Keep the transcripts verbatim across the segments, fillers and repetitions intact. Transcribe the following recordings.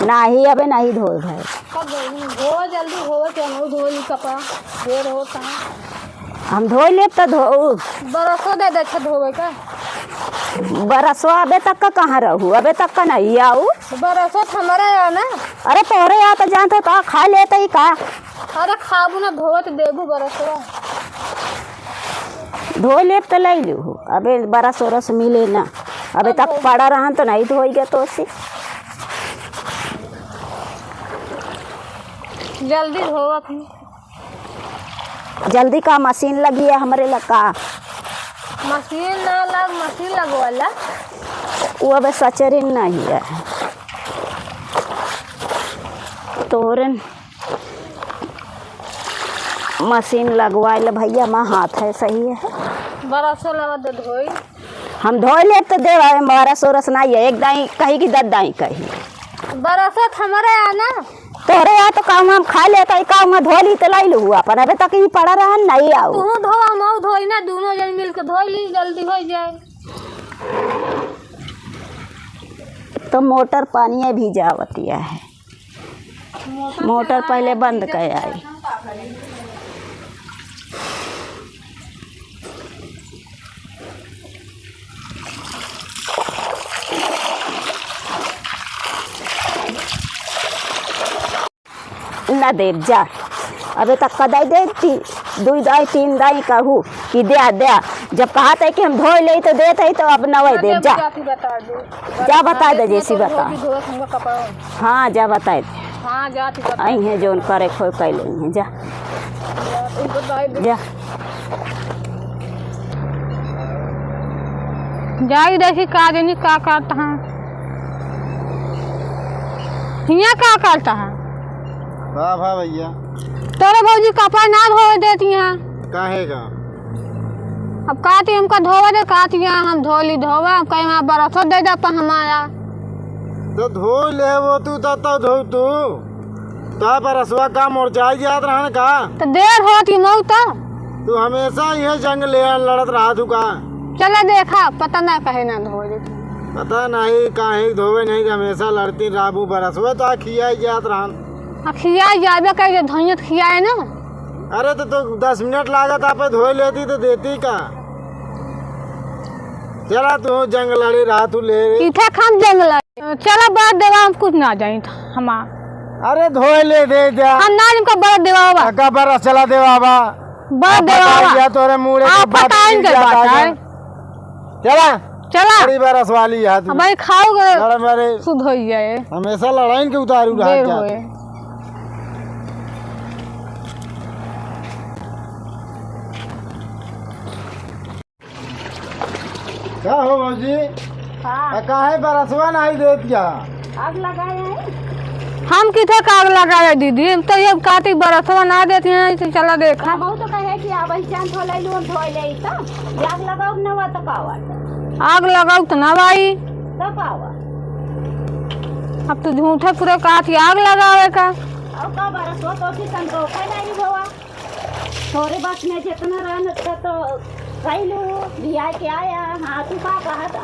नाही, अबे नाही धोए भाई। कब धोई? धो जल्दी, धोवे के, हम धो ली कपड़ा, देर होता है। हम धोई लेब त धो। बरसो दे दे, अच्छा धोवे का। बरसो अबे तक का कहाँ रहू? अबे तक का नहीं आऊ। बरसो त हमारे यहाँ ना। अरे तोहरे यहाँ तो जानत हो, तो खा लेते ही का। अरे खाबू ना, धोवत देबू बरसवा। धोई लेब त लई लिहू। अबे बरस ओरस मिले ना। अबे तक पड़ा रहन त नहीं धोई गए तो से। जल्दी धोवत ही। जल्दी का मशीन लगी है हमरे लगा। मशीन ना लग, मशीन लगवाला। वो अबे सचरिन नहीं है। तोरन मशीन लगवाए ले भैया, मा हाथ है सही है। बरसो लगा दे धोई। हम धोई लेब त देब, अबे बरस ओरस नहीं है, एक दाई कही कि दस दाई कही। बरसो त हमरे आ ना। तोहरे आ तो काम हम खा लेता, ई काम धो ली त लाई लू अपन, अबे तक ही पड़ा रहन नहीं आऊ। तू धो, हम आऊ धोई ना, दोनों जन मिल के धोई ली, जल्दी हो जाए। तो मोटर पानी भी जावतिया है। मोटर पहले बंद कर आई। ना देब जा। अबे तक का दाई दे, ती-, दुई दाई, तीन दाई कहू कि द्या, द्या। जब कहत है कि हम धोई लेई तो देत है, तो अब नवई देब जा। जाती बता दे। जा बता दे, जैसी बता। धोबी धोवत हमका कपड़ा। हाँ, जा बताए दे। हाँ, जाती बता। आई हैं जौन करे खोए कैले हैं, जा। जा, तू बताए दे। जा। जाई देखी का जनी का करत हैं। हियाँ का करत हैं? का भा भैया? तोरे भौजी कपड़ा ना धोवे देती हैं। काहे का? अब कहती हमका धोवे दे, कहती हैं हम धो ली धोवे, अब कहीं वहाँ बरसो दे दे पर हमारा। तो धो ले वो तू, तब तो धो तू। ता बरसवा का मोर जाई जात रहन का? तो देर होती मऊ तो। तू हमेशा यह जंग ले लड़त रहा तू का? चला देखा, पता ना कहे ना धोवे देती। पता नहीं काहे धोवे नहीं, हमेशा लड़ती रहबू बरसवा तो आ खियाई जात रहन। आ खियाई जाबे कहे जे धोइयत खियाए ना। अरे तो, तो दस मिनट लागत आपे धोए लेती तो देती का? चला तू जंग लड़ी रहा तू ले। किथे खाम जंग लड़ी? चला बरस देवा, हम कुछ ना जाई था हमार। अरे धोए ले दे जा। हम ना इनका बरस देवा बा। का बरस चला देवा बा। बरस देवा बा। या तोरे मुड़े आप के बात बताएं की के जात बात आगे। है। चला। चला। बड़ी बरस वाली है तू। अब भाई खाओगे। लड़न वाले। शुद्ध हो जाए। हमेशा लड़ाई के उतारू रहा देर क्या? होए। का हो भौजी? हाँ। आ, काहे बरसवा नहीं देत या? आग लगाए हैं। हम किथे का आग लगाए दीदी? हम तो ये कहती बरसवा ना देती हैं, तो चला देखा। हम तो कहे कि अब ही चांद हो ले लून, धोए ले तो। ये आग लगाओ न हुआ तो का हुआ? आग लगाओ तो ना भाई। तो का हुआ? अब तो झूठे पूरे कहती आग लगावे का। अब का बरसवा तो फिर संतोषे नहीं हुआ। तोरे बस में जितना रहन उतना तो कैलू, लिया के आया। हाँ, तू का कहत?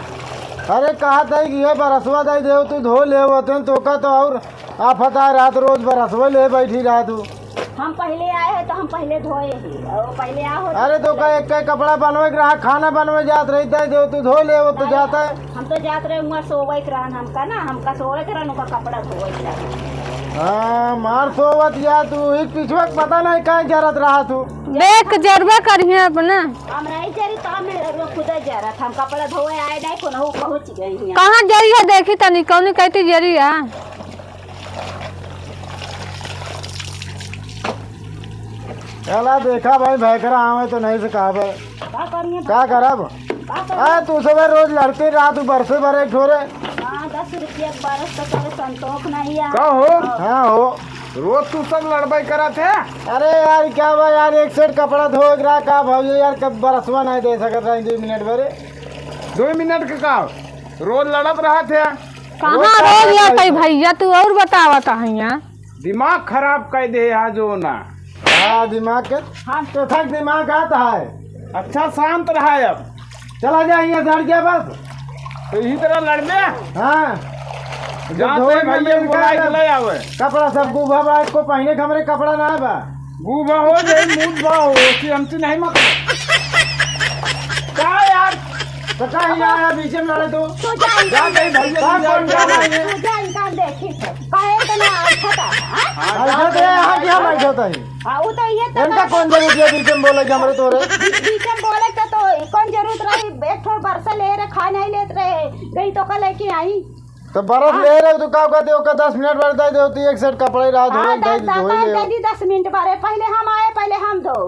अरे कहत है कि ये बरसवा दे देव, तू धो ले होते तो का तो और आफत आ रात रोज बरसवा ले बैठी रहा तू। हम पहले आए हैं तो हम पहले धोए ही, और पहले आ होते अरे तो का एक का कपड़ा बनवे के रहा, खाना बनवे जात रही, दे देव तू धो ले वो तो नहीं, जाता है। हम तो जात रहे हुआ सोवे के रहन हमका ना, हमका सोवे के रहन, ओका कपड़ा धोवे के रहन। हाँ, मार सोवत या तू, एक पिछुआ के पता नहीं काहे जरत रहा तू। देख जरबे करिहे अपना। हम नहीं जरी तो हम खुद जरत, हम कपड़ा धोवे आए नहीं, कोनो पहुँच गई हैं। कहाँ जरी है देखी तनी, कौनी कहती जरी है। चला देखा भाई, भैकरा आवे तो नहीं से कहा भाई। का करिए? का करब? का करब? आ, तू सब रोज लड़ते रहा, तू बरसे भरे एक ठोरे। हाँ, दस रुपया के बरस तो करे संतोष नहीं है। का हो? हाँ हो। रोज तू सब लड़बई करत है? अरे यार, क्या बा यार, एक सेट कपड़ा धोए के रहा, का भौजी यार, कब बरसवा नहीं दे सकत रही दो मिनट भरे? दो मिनट के का? रोज लड़त रहत है। कहाँ रोज रोज लड़त है। लड़ते भैया, तू और बतावत है यहाँ। दिमाग खराब कर दे आज वो ना। हाँ, दिमाग के। हाँ, तो थक दिमाग आता है। अच्छा, शांत रहा है अब। चला जा, यहाँ से हट गया बस। तो यही तरह लड़बे? हाँ। जा धोए तो भैया में बोलाई का के ले आवे। कपड़ा सब गूबा बा, को पहिने के हमरे कपड़ा ना बा। गूबा हो जाई, मूत बा हो, कि हमसे नहीं मतलब। का यार? तो का ही ना यार, बीच में लड़े तो। तू जा इनका जा भाई, भैया, का तू जा, कौन जा। जा रहा है? तू जा इनका देखी। काहे इतना अच्छा था, हाँ? हाँ, अच्छा जा तो यहाँ भाई। क्या बैठा था ही? हाँ, वो तो ये तो इनका बात कौन जरूरत है बीच में बोले कि हमरे तोरे? बीच में बोले तो, तो कौन जरूरत रही? एक ठो बरसा ले रहे, खा नहीं लेत रहे, गई तो का लेके आई। तो बरस हाँ। ले रहे हो तो का कहते हो, का दस मिनट बाद दे दे होती, एक सेट कपड़ा ही रहा, हाँ, धोए, दस, धोए, दस, धोए दस, ले। दस मिनट बारे, पहले हम आए, पहले हम धो,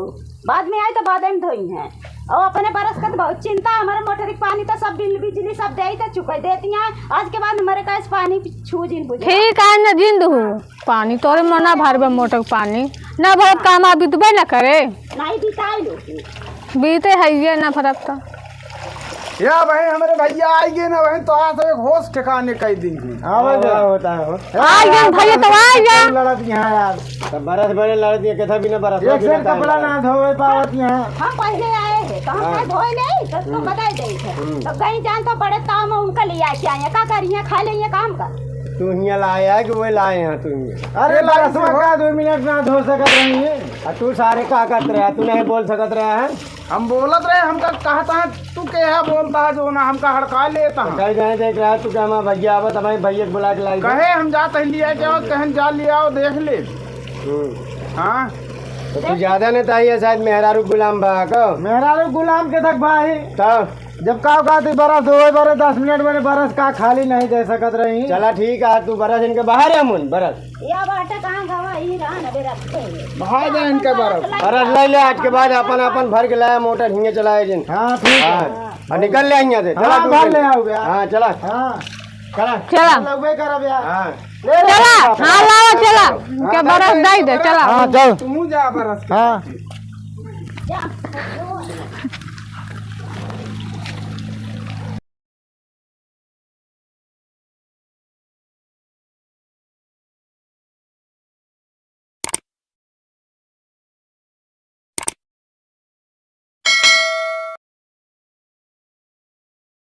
बाद में आए तो बाद में धोई हैं। और अपने बरस का तो बहुत चिंता, हमारे मोटर के पानी तो सब बिल बिजली सब दे ही तो चुके देती हैं। आज के बाद हमारे का इस पानी छू जिन बुझे। ठीक है, न जिंद हूँ, पानी तोरे मना भरबे मोटर के पानी, न भरब काम आ बितबे न करे। नहीं बिताई लोग। बीते है ये ना फरक तो। या भाई, हमरे भैया आई गए ना भाई, तो आज एक होश ठिकाने कई दिन की। हाँ भाई, क्या होता है हो? आ गए भैया, तो आ गए। लड़त यहाँ यार। तो बरस बड़े लड़त ये कैसा बिना बरस एक बिना सेट काम कपड़ा लगा। ना धोवे पावत यहाँ। हम पहले आए हैं, तो हम हाँ। कहे धोए नहीं, तो तुम हम्म। बताए दे थे। हम्म। तो कहीं जान तो बड़े ताव में उनका ले आके आए हैं, का करिए, खा लेंगे काम का। तू हियाँ लाए है कि वो लाए हैं तू हियाँ? अरे, ये भाई बरसवा से का दो मिनट ना धो सकत रही है? आ तू सारे का करत रहा, तू नहीं बोल सकत रहा है? हम बोलत रहे, हमका कहता है, तू के है बोलता है जो ना, हमका हड़का लेता है। कह रहे देख रहा है, तू क्या हमारा भैया आवत, हमारे भैया के बुला के लाई दे। कहे हम जात है लिया के आओ, कहन जा लिया आओ, देख ले। हम्म। हाँ। तो तू ज्यादा नहीं ताई है शायद मेहरारू गुलाम बा को। मेहरारू गुलाम के तक भाई। तो जब का का तू बरस दो बारे दस मिनट में बरस का खाली नहीं दे सकत रही। चला ठीक है, तू बरस इनके बाहर है मुन, बरस। या बाटा कहाँ गवा, ई रहा ना बे रखते हैं। भाई दे इनके बरस। बरस ले ले, आज के बाद अपन, अपन भर के लाया मोटर हिंगे चलाए जिन। हाँ, ठीक है। हाँ। और निकल ले हिंगे से। चला हाँ, तू भर चल। ले आओ बे। हाँ, चला। हाँ। चला। चला। लगबे करब यार। हाँ। ले ले। चला। हाँ, लावा, चला। हाँ, के बरस दे दे, चला। हाँ, चल। तू जा बरस के। हाँ।